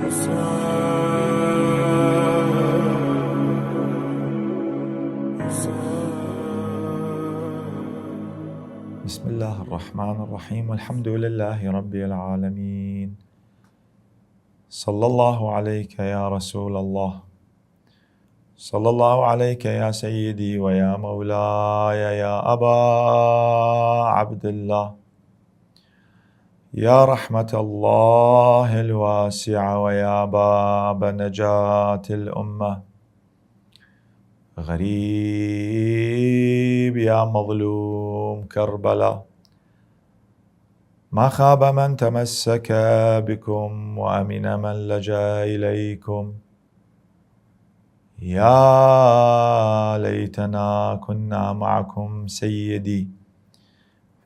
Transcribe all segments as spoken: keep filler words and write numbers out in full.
بسم الله الرحمن الرحيم. الحمد لله رب العالمين. صلى الله عليك يا رسول الله. صلى الله عليك يا سيدي ويا مولاي يا أبا عبد الله. يا رحمة الله الواسعة ويا باب نجاة الأمة. غريب يا مظلوم كربلاء. ما خاب من تمسك بكم وأمن من لجأ إليكم. يا ليتنا كنا معكم سيدي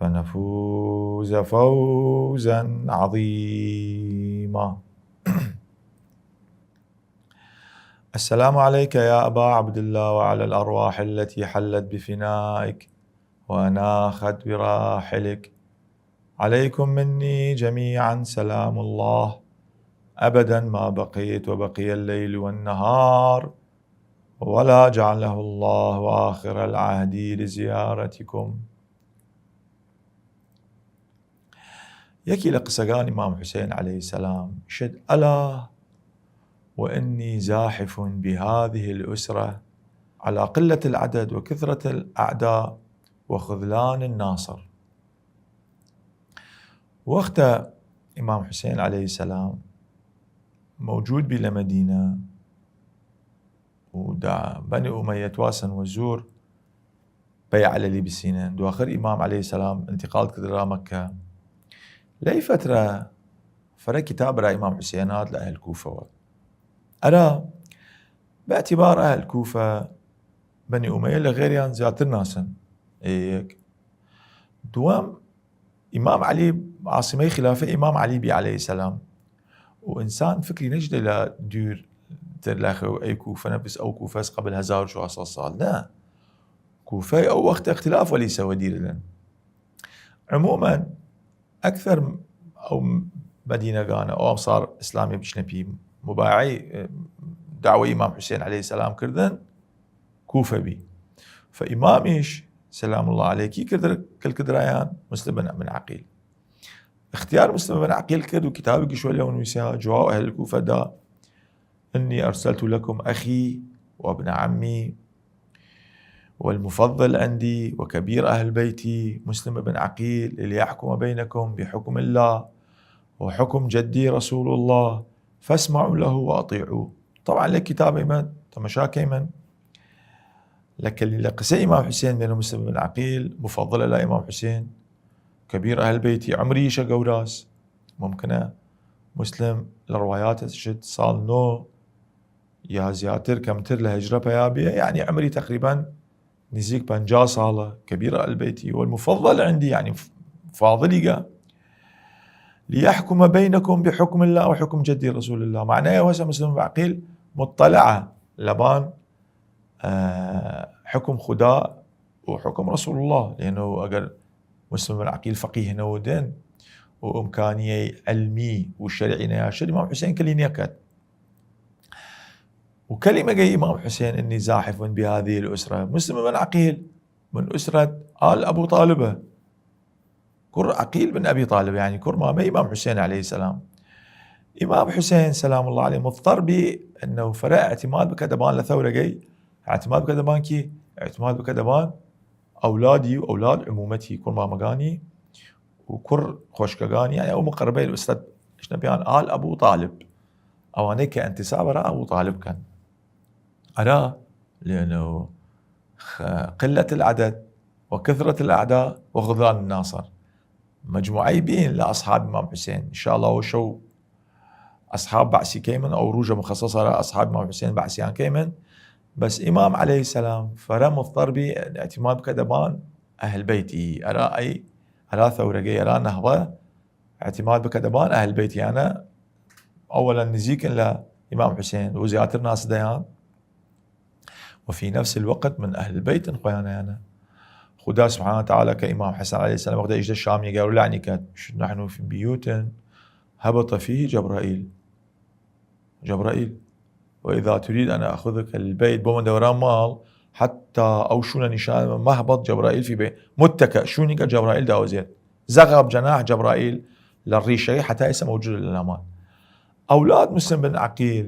فنفوز فوزا عظيما. السلام عليك يا أبا عبد الله وعلى الأرواح التي حلت بفنائك وأناخت براحلك. عليكم مني جميعا سلام الله أبدا ما بقيت وبقي الليل والنهار ولا جعله الله آخر العهد لزيارتكم. یەکی لە قسەگان ئیمام حوسێن عەلەیهی سەلام شێت: ألا وإني زاحف بهذه الأسرة على قلة العدد وكثرة الأعداء وخذلان الناصر. وەختە ئیمام حوسێن عەلەیهی سەلام مەوجود بی لە مەدینە و دا بەنی ئومەیە تواسن وە زوور بەیع لەلی بسینن. دواخر ئیمام عەلەیهی سەلام ئنتقال کرد ئەرا مەککە. لەی فەترە فەرە کتاب ئەرا ئیمام حوسێن هات لە ئەهل کوفەوە. ئەرا باعتبار ئەهل کوفە بەنی ئومەیە لە غێریان زیاتر ناسن. یەک. دووەم، ئیمام عەلی عاسیمەی خلافە ئیمام عەلی بی عەلەیهی سەلام. و ئنسان فکری نەجدە لە دوور تر لە خەو ئەی کوفە نەفس ئەو کوفەس قبل هەزار و چوار سەد ساڵ نە. کوفەی ئەو وەخت اختلاف وەلی سەوە دیرلن. عموما ئەکثەر ئەو مەدینەگانە ئەو ئەمسار ئیسلامی بچنە پی مبایعەی دعوەی ئیمام حوسێن عەلەیهی سەلام کردن کوفە بی. فە ئیمامیش سلام الله علیه کی کرد کل کدرایان مسلم بن، بن عقیل. اختیار مسلم بن عقیل کرد و کتابی گشوە لەو نویسیا جواب اهل کوفە دا: إني أرسلت لكم أخي وابن عمي والمفضل عندي وكبير أهل بيتي مسلم بن عقيل ليحكم بينكم بحكم الله وحكم جدي رسول الله فاسمعوا له وأطيعوه. طبعا لە کتابەیمە تەمەشا کەیمن لە کەلی لە قسە ئیمام حوسێن بێنە مسلم بن عقیل مفضل لە ئیمام حوسێن کبیر اهل بیتی عمریشە گەوراس. ممکنە مسلم لە ڕوایاتە شت ساڵ نۆ یا زیاتر کەمتر لە هجرە پەیا بێ، یعنی عمری تقریبا نزیک پەنجا ساڵە. کبیر اهل بیتی والمفضل عندي، یعنی فاضلیگە. ليحكم بينكم بحكم الله وحكم جدي رسول الله. معناه وەسە مسلم بن عقیل مطلعە لەبان حکم خودا و حکم رسول الله، لأنه ئەگەر مسلم بن عقیل فقیه نەودن و ئمکانیەی علمی و شرعی نەیاشت، ئیمام حوسێن کلی نیەکەد. و کلمەگەی ئیمام حوسێن: إني زاحف بهذه الأسرة مسلم بن عقيل من أسرة آل أبو طالبة. کوڕ عەقیل بن ئەبی طالب، یعنی کوڕ مامەی ئیمام حوسێن عەلەیهی سەلام. ئیمام حوسێن سەلام الله علیه مضطر بی انه فەرە اعتماد بکە دەبان لە ثەورەگەی، اعتماد بکە دەبان کی؟ اعتماد بکە دەبان ئەولادی و ئەولاد عمومەتی، کوڕ مامەگانی و کوڕ خوەشکەگانی، یعنی ئەو مقربەی لە ئوستەد شنە پیان آل ئەبو طالب، ئەوانەی کە انتساب ئەرا ئەبو طالب کەن. ئەرا لێنە و خ-، قلة العدد وكثرة الأعداء وخذلان الناصر. مجموعەی بین لە ئەصحاب ئیمام حوسێن. ان شاء الله و شەو ئەصحاب بەعسی کەیمن، ئەو رووژە مخصصە ئەرا ئەصحاب ئیمام حوسێن بەعسیان کەیمن. بەس ئیمام عەلەیهی سەلام فەرە مضطر بی اعتماد بکە دەبان ئەهل بەیتی. ئەرا ئەی، ئەرا ثەورەگەی، ئەرا نەهضە اعتماد بکە دەبان ئەهل بەیتیانە ئەوەلەن نزیکن لە ئیمام حوسێن و زیاتر ناس دەیان، وفي نفس الوقت من أهل البيت خویانیانە. خودا سبحانه وتعالى کە ئیمام حەسەن عەلەیهی سەلام وەختە ئیشدە شامی گەر و لعنی کەد: نحن في بيوت هبط فيه جبرائيل. جبرائیل، وإذا تريد أن آخذك البيت، بۆ من دەوەرا ماڵ، حتی ئەو شوونە نیشان مەهبەط جبرائیل فی بێ، متکە، شوونی کە جبرائیل داوزێت، زغب جناح جبرائیل لە ڕیشەی، حتی ئێسە موجود لە لامان. ئەولاد مسلم بن عقیل،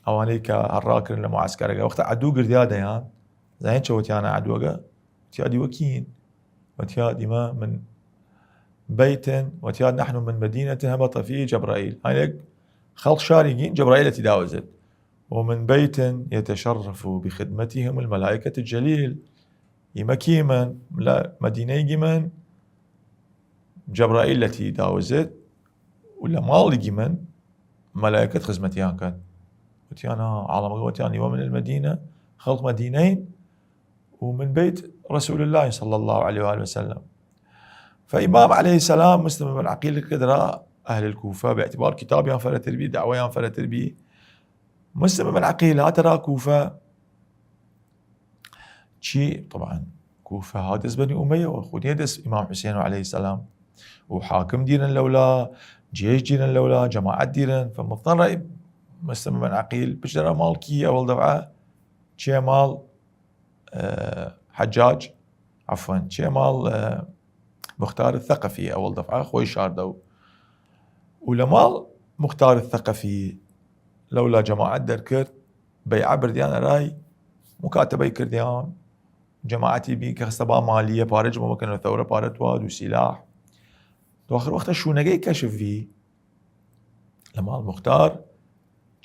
ئەوانەی کە هەڕا کردن لە معسکەرەگە، وەختە عەدوو گردیا دەیان، زانین چە وتیانە عەدووەگە؟ وتیادی وەکین؟ وتیاد ئیمە من بەیتن، وتیاد نحن من مدينة هبط فيه جبرائيل. هەنێک خەڵق شاریگین جبرائیل تی داوزێت. ومن بيت يتشرف بخدمتهم الملائكة الجليل. ئیمە کیمن؟ لە مدینەیگیمن جبرائیل لەتی داوزێت و لە ماڵیگیمن مەلایکەت خزمەتیان کەن. وتیان، ها، عاڵەمەگە وتیان، ومن المدينة، خەڵق مدینەین، ومن بيت رسول الله صلى الله عليه وآله وسلم. فإمام عليه السلام مسلم بن عقيل كدرا أهل الكوفة، باعتبار كتابيان فرتر بي، دعويان فرتر بي. مسلم بن عقيل هاترا كوفة، چی؟ طبعا کوفە ها دەس بەنی ئومەیەوە، خو نیە دەس ئیمام حوسێن و عەلەیهی سەلام. و حاکم دیرن لەولا، جێش دیرن لەولا، جەماعەت دیرن. فمفتەن ڕای مسلم بن عەقیل بچ دەرا ماڵ کی ئەوەڵ دەفعە؟ چێ ماڵ، ئە، حەجاج، عەفوەن، چێ ماڵ، ئە، مختار ثەقەفی ئەوەڵ دەفعە خۆی شاردە و، و لە ماڵ مختار ثەقەفی لەولا جەماعەت دەرکرد، بەیعە بردیان ئەرای، مکاتەبەی کردیان، جەماعەتی بی کە خستە با مالیە، پارە جمە بکەن لە ثەورە، پارە تواد و سیلاح. دو آخر وەختە شوونەگەی کەشف بی لە ماڵ مختار،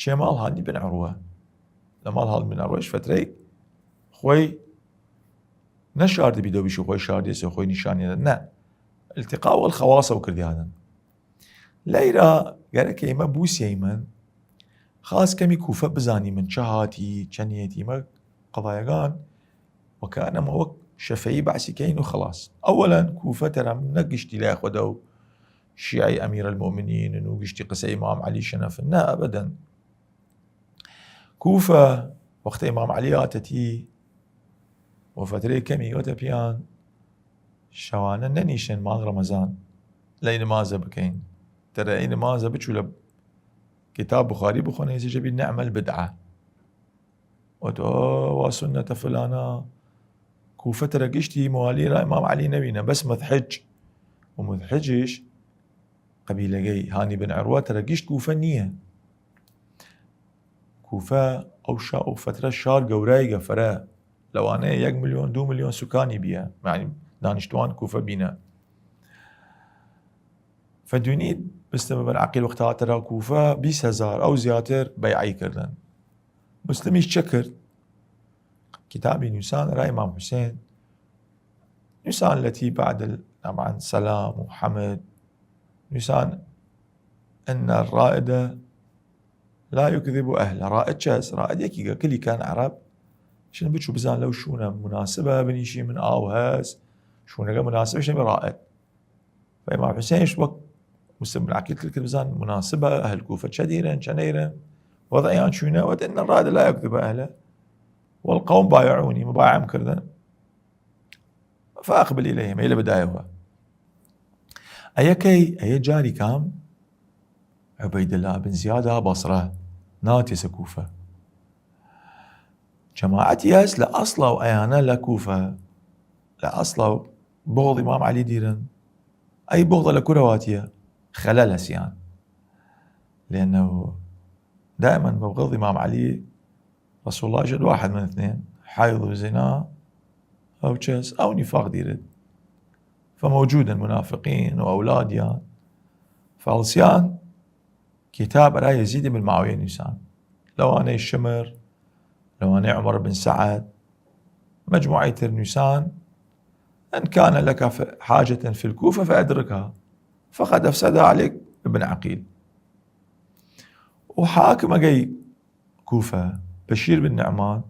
چێ ماڵ هانی بن عروە. لە ماڵ هانی بن عروەش فترەی خوەی نەشاردە بی دەو بیش و خوەی شاردیەسە خوەی نیشانیە نە. التقاء والخواصە و کردیانن. لەیرا گەرەکە ئیمە بوسیەیمن خاص کەمی کوفە بزانیمن چە هاتی، چە نیەتی. ئیمە قەضایەگان وەکانەمە وەک شەفەی بەعسی کەین و خلاص. ئەوەلەن کوفە تەرە نەگشتی لای خۆدە و شیعی ئەمیر المؤمنین و گشتی قسە ئیمام عەلی شەنەفن، نە ئەبەدەن. کوفە وەختە ئیمام عەلی هاتەتی و فترەی کەمی وەتە پیان شەوانە نەنیشن ماڵ ڕەمەزان لەی نمازە بکەین. تەرە ئەی نمازە بچوو لە کتاب بخاری بخۆنە هێزی جەبی نعم البدعة. وتۆ وا سنەتە فلانە. کوفە تەرە گشتی موالی را ئیمام عەلی نەوینە، بەس مدحج. و مدحجیش قەبیلەگەی هانی بن عروە تەرە گشت کوفە نییە. کوفە ئەو شا-، ئەو فترە شار گەورایگە فرە، لەوانەیە یەک ملیۆن، دو ملیۆن سوکانی بیە، یعنی دانیشتوان کوفە بینە. فدوینید مسلم بن عقیل وەخت هاتەرا کوفە بیست هەزار، ئەو زیاتر بەیعەی کردن. مسلمیش چە کرد؟ کتابی نووسان ئەرا ئیمام حوسێن، نووسان لەتی بعد ال-، طبعا سەلام و حەمد، نووسان ان الرائد لا يكذب اهله. ڕائد چەس؟ ڕائد یەکیگە کلیکان عەرەب، چن بچوو بزان لەو شوونە مناسبە بنیشی من ئاو هەس، شوونەگە مناسبش نەبی ڕائد. فە ئیمام حوسێنش وەک مسلم بن عقیل کرد بزان مناسبە، ئەهل کوفە چە دیرن، چە نەیرن، وەضعیان چوینە، وەت ان الرائد لا يكذب اهله والقوم بايعوني، مبايعم کردن، فأقبل إليهم، ئیلە بدایەوە. ئەیە کەی؟ ئەیە جاری کام؟ عوبەیدللا بن زیاد ها بەسرە، ناتێسە کوفە. جەماعەتی هەس لە ئەسڵا و ئەیانە لە کوفە، لە ئەسڵا و بغض ئیمام عەلی دیرن. ئەی بغضە لە کورە واتیە؟ خەلەل هەسیان. لأنه دائما بغض ئیمام عەلی، رسول الله جد واحد من اثنين، حیض و زنا، ئەو چەس، ئەو نیفاق دیرد. فموجودن منافقین و ئەولادیان، فەڵسیان، کتاب ئەرا یەزید بن معاویە نووسان، لەوانەی شمر، لەوانەی عومەر بن سەعد، مەجموعەی تر نووسان، ان كان لك ف-، حاجة في الكوفة فأدركها، فقد أفسدها عليك ابن عقيل. و حاکمەگەی کوفە، بەشیر بن نعمان،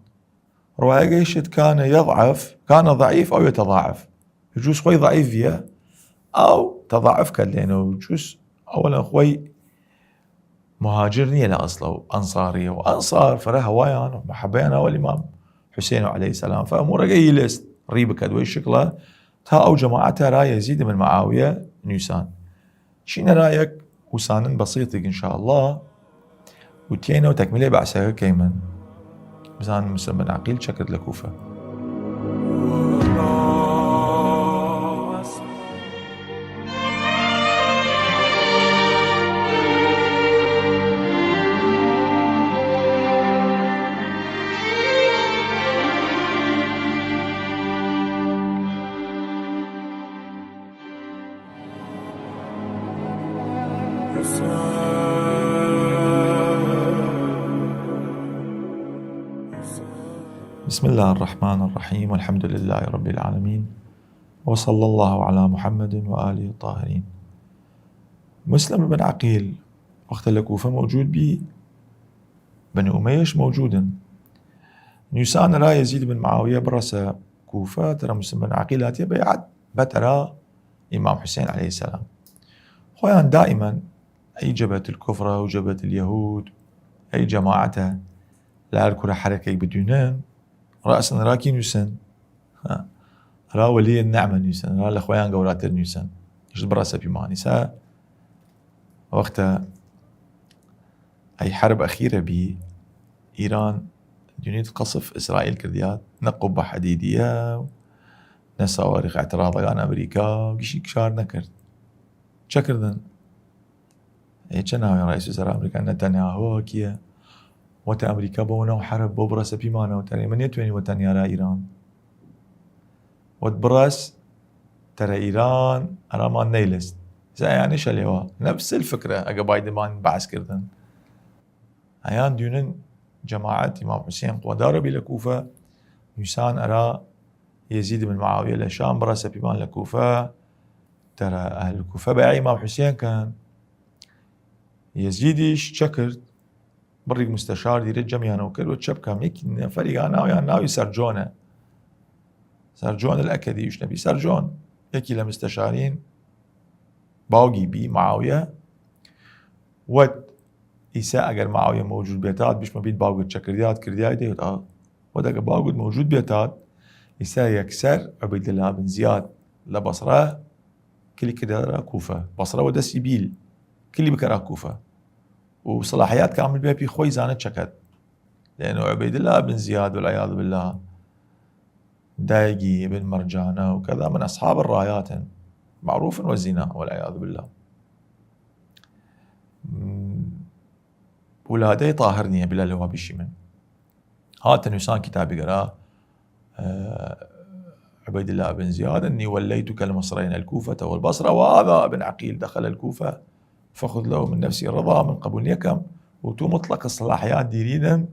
ڕواەگەی شت كان يضعف، كان ضعيف أو يتضاعف. جوز خوەی ضعیف بیە، ئەو تضاعف کەلێنە و جوز ئەوەلە خوەی مهاجر نییە لە ئەسڵە و ئەنصاریە و ئەنصار فرە هەوایان و محەبەیان ئەوەل ئیمام حوسێن و عەلەیهی سەلام. فەموڕەگەی لێست ڕی بکەد وەی شکڵە تا ئەو جەماعەتە را یەزید بن معاویە نووسان. چینە را یەک وسانن بەسیطیگ ان شاء الله. و تیەینەو تەکمیلەی بەعسەگە کەیمن، بزان موسلم بن عەقیل چە کرد لە کوفە. بسم الله الرحمن الرحيم، والحمد لله رب العالمين، وصلى الله على محمد وآله الطاهرين. مسلم بن عقيل وەختە لە کوفە مەوجود بی، بنی ئومەیەش مەوجودن. نویسان ئەرا یەزید بن معاویە بڕەسە کوفە، تەرە مسلم بن عقیل هاتیە بەیعەت بەت ئەرا ئیمام حوسێن علیە السلام. خویان دائما ئەی جبهة الكفرە و جبهة اليهود، ئەی جەماعەتە لە هەر کورە حەرەکەی بدوینن، رأسن ئەرا کی نویسن؟ ها. ئەرا ولی نعمە نویسن، ئەرا لە خویان گەوراتر نویسن. هشت بڕەسە پیمانی سا وەختە ئەی حرب ئەخیرە بی، ئیران دونیت قەسف ئیسرائیل کردیاد، نە قوبە حەدیدیە و نە سەواریخ اعتراضەگان ئەمریکا و گیشی کار نەکرد. چە کردن؟ ئێ، چە ناوی رئیس وزرا ئەمریکا نەتەنیاهۆ کیە؟ وەتە ئەمریکا بۆ نەو حرب بۆ بڕەسە پیمانەوە تەرێ من نێتوێنی وەتەنیا را ئیران. وەت بڕەس تەرە ئیران ئەرامان نەیلست. زایانیشە لێوە نەفس الفکرە ئەگە بایدمان بەعس کردن. ئەیان دوینن جەماعەت ئیمام حوسێن قوەدارە بی لە کوفە، نویسان ئەرا یەزید بن معاویە لە شام بڕەسە پیمان لە کوفە، تەرە ئەهل کوفە بە ئیمام حوسێن کەن. یەزیدیش چە کرد؟ بڕیگ مستەشار دیرە جەمیانەوە کرد و چەپ کەم یەکی نەفەریگا ناویان ناوی سەرجۆنە. سەرجۆن الەکەدی وش نەبی سەرجۆن، یەکی لە مستەشارین باوگی بی معاویە. وەت ئیسە ئەگەر معاویە مەوجود بێتات، بشمە بیت باوگت چە کردیات، کردیای دەیوت ئا. وەت ئەگە باوگت مەوجود بێتات، ئیسە یەکسەر عوبەیدەلا بن زیاد لە بەسرە کلی کردە را کوفە. بەسرە وە دەسی بیل کلی بکەرا کوفە. و سەلاحیات کامل بێ پی خۆی زانە چەکەت. لەنە عوبەیدەلا بن زیاد والعیاذ بالله دایگی ابن مرجانە و کەذا من اصحاب الرايات معروفن وەزینا والعیاذ بالله. ولادەی طاهر نیە بلا لەوا بشی من. هاتە نویسان کتابی گەرا عبید الله بن زیاد، إني وليتك المصرين الكوفة والبصرة، وهذا ابن عقيل دخل الكوفة فخذ له من نفسي رضا، من قبول نیەکەم و تو مطلق الصلاحیات دیرینن.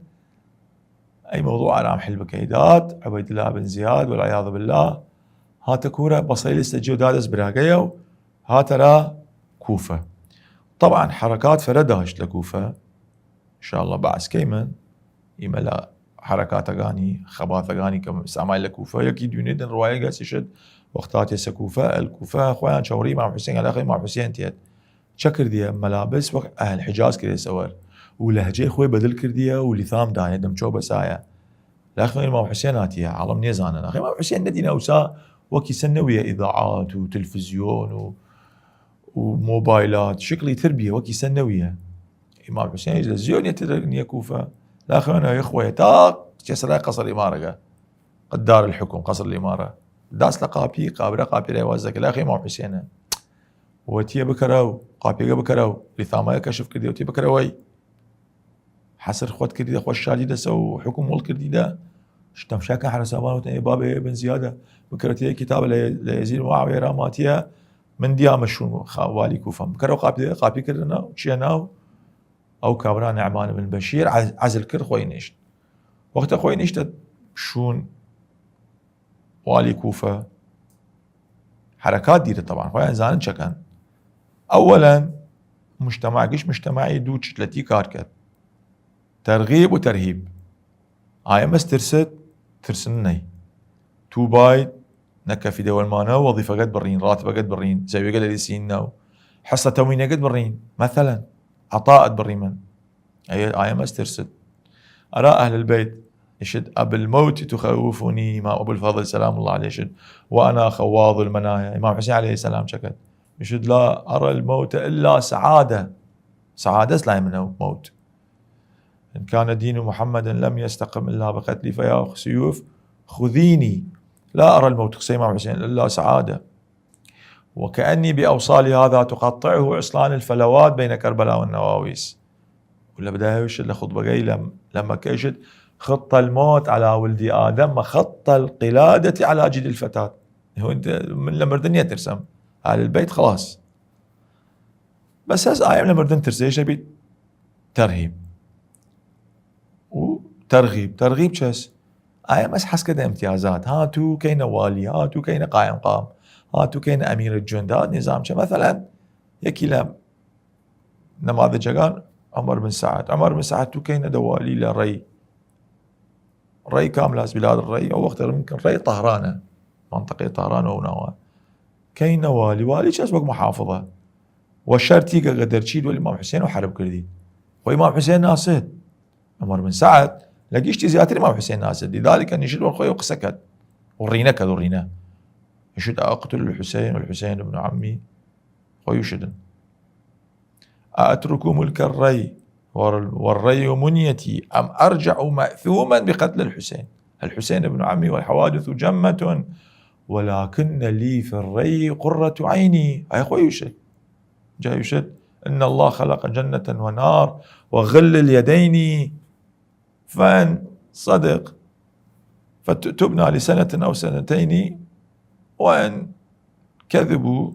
ئەی مەوضوع ئارام حل بکەی داد عبید الله بن زیاد والعیاذ بالله هاتە کورە بەسەی لستە جیو دادەس براگەیە و هاتەرا کوفە. طبعا حرکات فرە داشت لە کوفە، ان شاء الله بەعس کەیمن ئیمە لە حرکاتەگانی خەباتەگانی کە سامای لە کوفە یەکی دوینێتن ڕواەگە سیشت وەختاتێ سە کوفە ئەل کوفە خۆیان چاوری ئیمام حوسێن ئەلاخی ئیمام حوسێن تێت چە کردیە مەلابس وەک ئەهل حجاز کردێ سەوەر و لەهجەی خۆی بەدل کردیە و لیثام دایە دەمچۆ بەسایە. لاخی ئیمام حوسێن هاتیە عاڵم نێزانن ئەخی ئیمام حوسێن نەدینە ئەوسا وەکی سە نەویە ئیذاعات و تلفزیۆن و و مۆبایلات شکلی تر بیە وەکی سە نەویە. ئیمام حوسێن هیچ لە زیۆنێ تر نیە کوفە لا خوێنەوەی خۆیە تا چێ سەرای قەسەر ئیمارەگە قەدار الحکم قەسر الئیمارە داس لە قاپی قابرە قاپیرای وازەکە لاخی ئیمام حوسێنە وەتیە بکەرە و قاپیەگە بکەرە و لیثامەگە کەشف کردی وتی بکەرەوەی. حەسر خوەت کردیدە خوەش شاردیدەسە و حکم وڵ کردیدە. شتەمشاکە حەرەساوان وتن ئێ بابێ بن زیادە بکەرەتیە کتابە لە لە یەزید معاویە راماتیە من دیامە شوون خاوالی کوفەم بکەرەوە قاپی قاپی کردنە و چیە ناو ئەو کابرا نعمان بن بەشیر عەز- عەزل کرد خۆی نیشت. وەختە خۆی نیشتە شوون والی کوفە حرکات دیرە طبعا خۆیان زانن چەکەن. ئەوەلەن مجتمع گشت مجتمعی دوو چتلەتی کار کرد ترغیب و ترهیب. ئایە مەس ترست ترسن نەی تو باید نەکەفی دەوەلمانە وەظیفەگەت بڕین ڕاتبەگەت بڕین زەویگە لە لیسین ناو حسە تەموینەگەت بڕین مەثەلەن عطاءت بڕیمن. ئەیە ئایە مەس ترست ئەرا ئەهل البەیت ئشت أبالموت تخوفني إمام أبو الفضل سلام الله عليه شت وأنا خواض المنايا إمام حسين عليه السلام شكت شت لا أرى الموت إلا سعادة سعادة لای منە مەوت. إن كان دين محمد لم يستقم إلا بقتلي، فيا سيوف خذيني، لا أرى الموت، قسەی ئیمام حوسێن، إلا سعادة. وكأني بأوصال هذا تقطعه عصلان الفلوات بين كربلاء والنواويس. ولە بدایەویش لە خطبەگەی لە، لە مەکەیشت: خط الموت على ولد آدم وخط القلادة على جد الفتاة. من لە مردن نەترسم. آل البيت خلاص. بەس هەس ئایم لە مردن ترسێشە بیت تەرهیب. و تەرغیب، تەرغیب چەس؟ ئایم ئەس حەز کەدە ئمتیازات، هاتوو کەینە والی، هاتوو کەینە قایم قام، هاتوو کەینە ئەمیر جوندات نظام چە. مەسەلەن یەکی لە نەماذجەگان عمر بن سعد، عمر بن سعد تو کەینە دە والی لە ڕەی، ڕەی کام لاس بلاد ڕەی، ئەو وەختە ممکن ڕەی طهرانە، منطقەی طهران و ناوە. کەینە والی، والی چەس وەک محافظە. و شەرتی کە گە دەرچید وەل ئیمام حوسێن و حرب کردی. خۆ ئیمام حوسێن ناسێت. عمر بن سعد لە گیشتی زیاتر ئیمام حوسێن ناسێت. لذلك نیشت وەر خۆی و قسە کەت. و ڕینە کەت و ڕینە. نیشت: أقتل الحسين والحسين ابن عمي؟ خۆی وشدن. أأترك ملك الري والري منيتي أم أرجع مأثوما بقتل الحسين؟ الحسين ابن عمي والحوادث جمة ولكن لي في الري قرة عيني. ئای خۆی وشت. جای وشت: إن الله خلق جنة ونار وغل اليدين فإن صدق فتبنا لسنة أو سنتين وإن كذبوا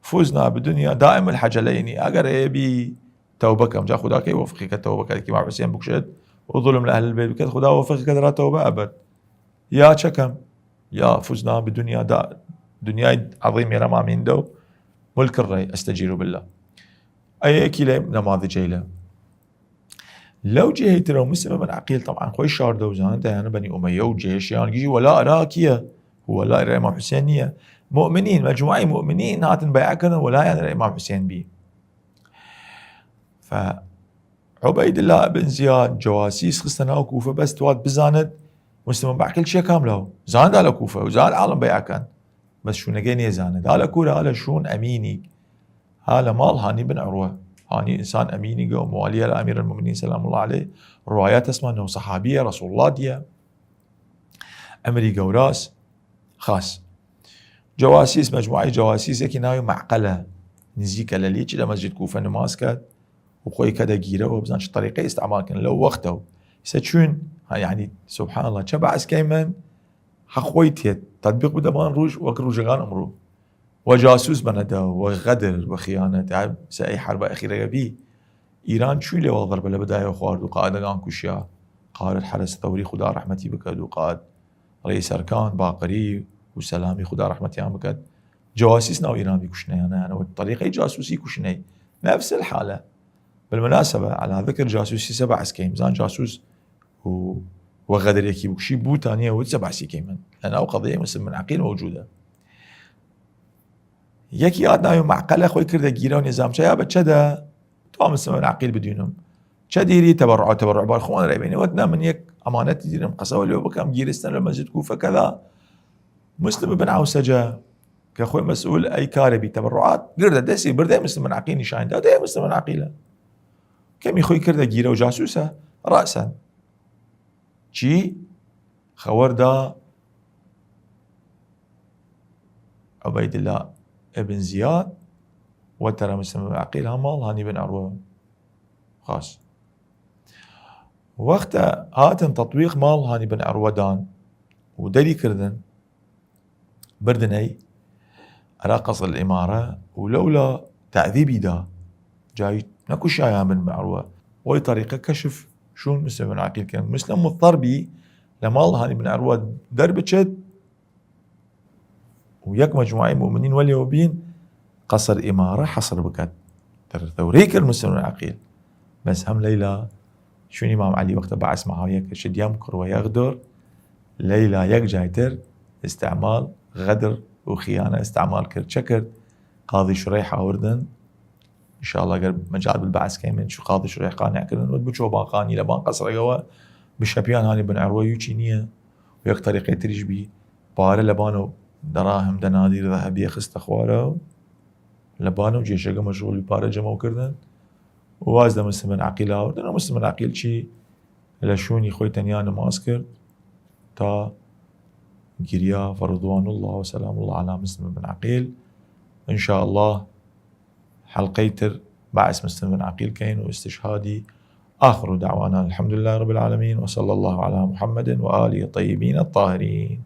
فزنا بدنيا دائم الحجلين. ئەگەر ئێ بی تەوبە کەم، جا خودا کەی وەفقی کە تەوبە کەت، کی ئیمام حوسێن بکوشێت و ظلم لە ئەهل بیت بکەت، خودا وەفقی کەت را تەوبە ئەبەت. یا چەکەم، یا فزنا بدنيا دا، دنیای عظیم ئێرە مامین دەو ملک الري أستجير بالله. ئەی یەکی لە نەماذجەیلە. لەو جێهەی ترە و مسلم بن عقیل طبعا خۆی شاردە و زانتە یانە بنی ئومەیە و جێشیان گیژی وەلا ئەرا کیە؟ وەلا ئەرا ئیمام حوسێن نییە. مؤمنین، مجموعەی مؤمنین هاتن بەیع کردن وەلا یان ئەرا ئیمام حوسێن بی. فعبید الله بن زیاد جواسیس خستە ناو کوفە بەس توات بزانت مسلم بن عقیل چیە کام لاو. زانت لە کوفە و زانت عالم بەیع کەن. بەس شوونەگەی نێزانێت. ها لە کورە، ها لە شوون ئەمینیگ، ها لە ماڵ هانی بن عروە. هانی ئینسان ئەمینیگە و موالیە لە ئەمیر المؤمنین سلام الله علیه. ڕوایەت هەسمان نەو سەحابیە ڕەسول الله دیە. ئەمری گەوراس خاص. جواسیس، مجموعەی جواسیس یەکی ناوی معقلە، نزیکە لە لیچ لە مەسجد کوفە نماز کەت و خۆی کەدە گیرەوە بزان چ طریقەی استعمال کەن لەو وەختەو. سە چون، یعنی سبحان الله، چە بەعس کەیمن، حەق خۆی تێت تەطبیق بدە بان ڕوژ وەک ڕوژەگان ئەمڕوو. و جاسوس بەنەدە و غەدر و خیانەت، سە ئەی حربە ئەخیرەگە بی، ئیران چوی لێواڵ ضربە لە بدایەوە خوارد و قائدەگان کوشیا، قائد حرس ثوری خودا ڕەحمەتی بکەد و قائد ڕێیس ئەرکان باقری و سەلامی خودا ڕەحمەتیان بکەد. جواسیس ناو ئیران بی کوشنەیانە، یانە وە طریقەی جاسوسی کوشنەی. نفس الحالە. بالمناسبة، على ذكر جاسوسی سە بەعس کەیم، زان جاسوس و، و غەدرێکی بکوشی بوتانیە و چە بەعسی کەیمن لە ناو قەضیەی مسلم بن عقیل موجودە. یەکی هات ناوی معقلە خۆی کردە گیرە و نێزام چە یا بە چەدە تو مسلم بن عقیل بدینم. چە دیری تەبەڕع، تەبەڕع بار خوان رای بینی وەت: نا، من یەک ئەمانەتی دیرم قەسەوە لێ بکەم، گیرستن لە مەسجد کوفە کەدا. مسلم بن عوسەجە کە خۆی مەسئول ئەی کارە بی تەبەڕعات گردە دەسی بردە مسلم بن عقیل نیشان دا، دە مسلم بن عقیلە. کەمی خۆی کردە گیرە و جاسوسە ڕاسەن. چی؟ خەوەردا عوبەیداللە ئبن زیاد و تەرە مسلم بن عقیل هەماڵ هانی بن عروە خاص. وەختە هاتن تەطویق ماڵ هانی بن عروە دان و دەری کردن، بردنەی ئەرا قەسر ئیمارە و لەولا تعذیبی دا، جای نەکوشایان بن بن عروە. وەی طریقە کەشف شون مسلم بن عقیل کەن. مسلم مضطر بی لە ماڵ هانی بن عروە دەر بچێت و یەک مجموعەی مؤمنین وەلێ وە بین قەسر ئیمارە حەسر بکەت. تەرەتەورەی کرد مسلم بن عقیل. بەس هەم لەیلا شون ئیمام عەلی وەختە بەعس معاویە کە شدیام کڕوە یەغدۆر، لەیلا یەک جایتر استعمال غەدر و خیانە استعمال کرد. چە کرد؟ قاضی شوڕەیح ئاوردن. انشاءالله گەر مەجال بل بەعس کەیمن چو قاضی شوڕەیح قانع کردن وەت بچۆ باقانی لە بان قەسرەگەوە بشەپیان هانی بن عروە یوچی نییە. و یەک طریقەی تریش بی پارە لە بانەو دەڕاهم دەنادیر ذهبیە خستە خوارە و لە بانەو جێشەگە مەشغوڵی پارە جەمەو کردن و واز لە مسلم بن عقیل ئاوردن و مسلم بن عقیل چی لە شوونی خوەی تەنیا نماز کرد تا گریا، فرضوان الله وسلام الله على مسلم بن عقیل. ان شاء الله حەڵقەی تر بەعس مسلم بن عقیل کەین و استشهادی. آخر دعوانا الحمد لله رب العالمين، وصلى الله على محمد وآله الطيبين الطاهرين.